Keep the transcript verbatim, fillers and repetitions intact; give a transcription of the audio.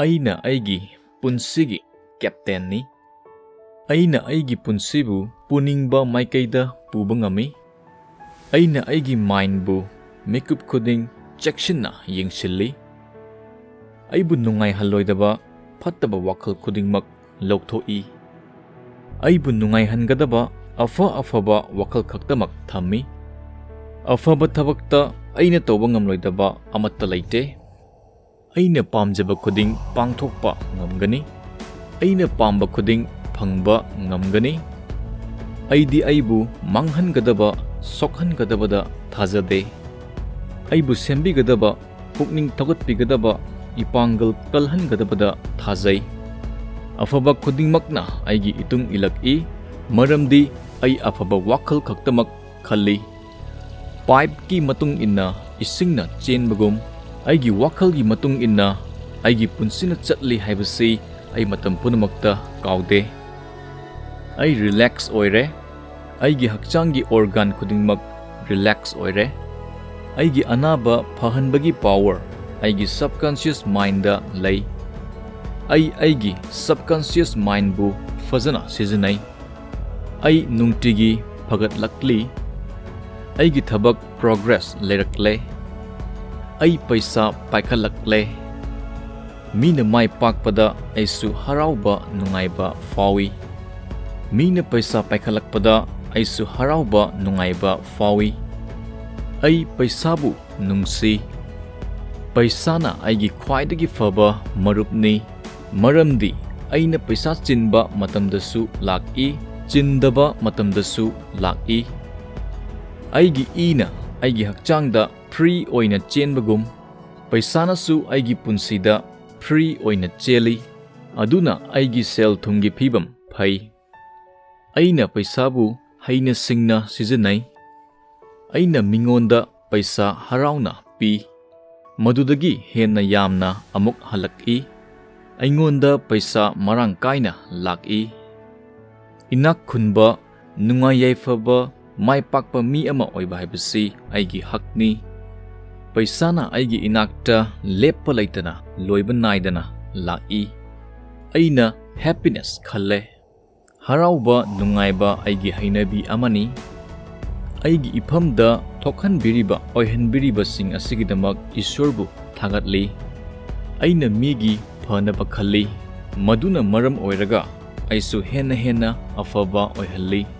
ꯑꯩꯅ ꯑꯩꯒꯤ ꯄꯨꯟꯁꯤꯒꯤ ꯀꯦꯞꯇꯦꯟꯅꯤ꯫ ꯑꯩꯅ ꯑꯩꯒꯤ ꯄꯨꯟꯁꯤꯕꯨ ꯄꯨꯅꯤꯡꯕ ꯃꯥꯏꯀꯩꯗ ꯄꯨꯕ ꯉꯝꯃꯤ꯫ ꯑꯩꯅ ꯑꯩꯒꯤ ꯃꯥꯏꯟꯕꯨ ꯃꯤꯀꯨꯞ ꯈꯨꯗꯤꯡ ꯆꯦꯛꯁꯤꯟꯅ ꯌꯦꯡꯁꯤꯜꯂꯤ꯫ ꯑꯩꯕꯨ ꯅꯨꯡꯉꯥꯏꯍꯜꯂꯣꯏꯗꯕ ꯐꯠꯇꯕ ꯋꯥꯈꯜ ꯈꯨꯗꯤꯡꯃꯛ ꯂꯧꯊꯣꯛꯏ꯫ ꯑꯩꯕꯨ ꯅꯨꯡꯉꯥꯏꯍꯟꯒꯗꯕ ꯑꯐ ꯑꯐꯕ ꯋꯥꯈꯜ ꯈꯛꯇꯃꯛ ꯊꯝꯃꯤ꯫ ꯑꯐꯕ ꯊꯕꯛꯇ ꯑꯩꯅ ꯇꯧꯕ ꯉꯝꯂꯣꯏꯗꯕ ꯑꯃꯠꯇ ꯂꯩꯇꯦ꯫ ꯑꯩꯅ ꯄꯥꯝꯖꯕ ꯈꯨꯗꯤꯡ ꯄꯥꯡꯊꯣꯛꯄ ꯉꯝꯒꯅꯤ꯫ ꯑꯩꯅ ꯄꯥꯝꯕ ꯈꯨꯗꯤꯡ ꯐꯪꯕ ꯉꯝꯒꯅꯤ꯫ ꯑꯩꯗꯤ ꯑꯩꯕꯨ ꯃꯥꯡꯍꯟꯒꯗꯕ, ꯁꯣꯛꯍꯟꯒꯗꯕꯗ ꯊꯥꯖꯗꯦ꯫ ꯑꯩꯕꯨ ꯁꯦꯝꯕꯤꯒꯗꯕ, ꯄꯨꯛꯅꯤꯡ ꯊꯧꯒꯠꯄꯤꯒꯗꯕ, ꯏꯄꯥꯡꯒꯜ ꯀꯜꯍꯟꯒꯗꯕꯗ ꯊꯥꯖꯩ꯫ ꯑꯐꯕ ꯈꯨꯗꯤꯡꯃꯛꯅ ꯑꯩꯒꯤ ꯏꯇꯨꯡ ꯏꯜꯂꯛꯏ, ꯃꯔꯝꯗꯤ ꯑꯩ ꯑꯐꯕ ꯋꯥꯈꯜ ꯈꯛꯇꯃꯛ ꯈꯜꯂꯤ꯫ ꯄꯥꯏꯞꯀꯤ ꯃꯇꯨꯡ ꯏꯟꯅ ꯏꯁꯤꯡꯅ ꯆꯦꯟꯕꯒꯨꯝ, ꯑꯩꯒꯤ ꯋꯥꯈꯜꯒꯤ ꯃꯇꯨꯡ ꯏꯟꯅ ꯑꯩꯒꯤ ꯄꯨꯟꯁꯤꯅ ꯆꯠꯂꯤ ꯍꯥꯏꯕꯁꯤ ꯑꯩ ꯃꯇꯝ ꯄꯨꯝꯅꯃꯛꯇ ꯀꯥꯎꯗꯦ꯫ ꯑꯩ ꯔꯤꯂꯦꯛꯁ ꯑꯣꯏꯔꯦ꯫ ꯑꯩꯒꯤ ꯍꯛꯆꯥꯡꯒꯤ ꯑꯣꯔꯒꯥꯟ ꯈꯨꯗꯤꯡꯃꯛ ꯔꯤꯂꯦꯛꯁ ꯑꯣꯏꯔꯦ꯫ ꯑꯩꯒꯤ ꯑꯅꯥꯕ ꯐꯍꯟꯕꯒꯤ ꯄꯥꯋꯔ ꯑꯩꯒꯤ ꯁꯕꯀꯟꯁꯤꯌꯁ ꯃꯥꯏꯟꯗ ꯂꯩ꯫ ꯑꯩ ꯑꯩꯒꯤ ꯁꯕꯀꯟꯁꯤꯌꯁ ꯃꯥꯏꯟꯕꯨ ꯐꯖꯅ ꯁꯤꯖꯤꯟꯅꯩ꯫ ꯑꯩ ꯅꯨꯡꯇꯤꯒꯤ ꯐꯒꯠꯂꯛꯂꯤ꯫ ꯑꯩꯒꯤ ꯊꯕꯛ ꯄ꯭ꯔꯣꯒ꯭ꯔꯦꯁ ꯂꯩꯔꯛꯂꯦ꯫ ꯑꯩ ꯄꯩꯁꯥ ꯄꯥꯏꯈꯠꯂꯛꯂꯦ꯫ ꯃꯤꯅ ꯃꯥꯏ ꯄꯥꯛꯄꯗ ꯑꯩꯁꯨ ꯍꯔꯥꯎꯕ ꯅꯨꯡꯉꯥꯏꯕ ꯐꯥꯎꯏ꯫ ꯃꯤꯅ ꯄꯩꯁꯥ ꯄꯥꯏꯈꯠꯂꯛꯄꯗ ꯑꯩꯁꯨ ꯍꯔꯥꯎꯕ ꯅꯨꯡꯉꯥꯏꯕ ꯐꯥꯎꯏ꯫ ꯑꯩ ꯄꯩꯁꯥꯕꯨ ꯅꯨꯡꯁꯤ꯫ ꯄꯩꯁꯥꯅ ꯑꯩꯒꯤ ꯈ꯭ꯋꯥꯏꯗꯒꯤ ꯐꯕ ꯃꯔꯨꯞꯅꯤ, ꯃꯔꯝꯗꯤ ꯑꯩꯅ ꯄꯩꯁꯥ ꯆꯤꯟꯕ ꯃꯇꯝꯗꯁꯨ ꯂꯥꯛꯏ, ꯆꯤꯟꯗꯕ ꯃꯇꯝꯗꯁꯨ ꯂꯥꯛꯏ꯫ ꯑꯩꯒꯤ ꯏꯅ ꯑꯩꯒꯤ ꯍꯛꯆꯥꯡꯗ ꯐ꯭ꯔꯤ ꯑꯣꯏꯅ ꯆꯦꯟꯕꯒꯨꯝ, ꯄꯩꯁꯥꯅꯁꯨ ꯑꯩꯒꯤ ꯄꯨꯟꯁꯤꯗ ꯐ꯭ꯔꯤ ꯑꯣꯏꯅ ꯆꯦꯜꯂꯤ꯫ ꯑꯗꯨꯅ ꯑꯩꯒꯤ ꯁꯦꯜ ꯊꯨꯝꯒꯤ ꯐꯤꯕꯝ ꯐꯩ꯫ ꯑꯩꯅ ꯄꯩꯁꯥꯕꯨ ꯍꯩꯅ ꯁꯤꯡꯅ ꯁꯤꯖꯤꯟꯅꯩ꯫ ꯑꯩꯅ ꯃꯤꯉꯣꯟꯗ ꯄꯩꯁꯥ ꯍꯔꯥꯎꯅ ꯄꯤ꯫ ꯃꯗꯨꯗꯒꯤ ꯍꯦꯟꯅ ꯌꯥꯝꯅ ꯑꯃꯨꯛ ꯍꯜꯂꯛꯏ꯫ ꯑꯩꯉꯣꯟꯗ ꯄꯩꯁꯥ ꯃꯔꯥꯡ ꯀꯥꯏꯅ ꯂꯥꯛꯏ꯫ ꯏꯅꯥꯛ ꯈꯨꯟꯕ, ꯅꯨꯡꯉꯥꯏ ꯌꯥꯏꯐꯕ, ꯃꯥꯏ ꯄꯥꯛꯄ ꯃꯤ ꯑꯃ ꯑꯣꯏꯕ ꯍꯥꯏꯕꯁꯤ ꯑꯩꯒꯤ ꯍꯛꯅꯤ꯫ ꯄꯩꯁꯥꯅ ꯑꯩꯒꯤ ꯏꯅꯥꯛꯇ ꯂꯦꯞꯄ ꯂꯩꯇꯅ, ꯂꯣꯏꯕ ꯅꯥꯏꯗꯅ ꯂꯥꯛꯏ꯫ ꯑꯩꯅ happiness ꯈꯜꯂꯦ꯫ ꯍꯔꯥꯎꯕ ꯅꯨꯡꯉꯥꯏꯕ ꯑꯩꯒꯤ ꯍꯩꯅꯕꯤ ꯑꯃꯅꯤ꯫ ꯑꯩꯒꯤ ꯏꯐꯝꯗ ꯊꯣꯛꯍꯟꯕꯤꯔꯤꯕ ꯑꯣꯏꯍꯟꯕꯤꯔꯤꯕꯁꯤꯡ ꯑꯁꯤꯒꯤꯗꯃꯛ ꯏꯁꯣꯔꯕꯨ ꯊꯥꯒꯠꯂꯤ꯫ ꯑꯩꯅ ꯃꯤꯒꯤ ꯐꯅꯕ ꯈꯜꯂꯤ꯫ ꯃꯗꯨꯅ ꯃꯔꯝ ꯑꯣꯏꯔꯒ ꯑꯩꯁꯨ ꯍꯦꯟꯅ ꯍꯦꯟꯅ ꯑꯐꯕ ꯑꯣꯏꯍꯜꯂꯤ꯫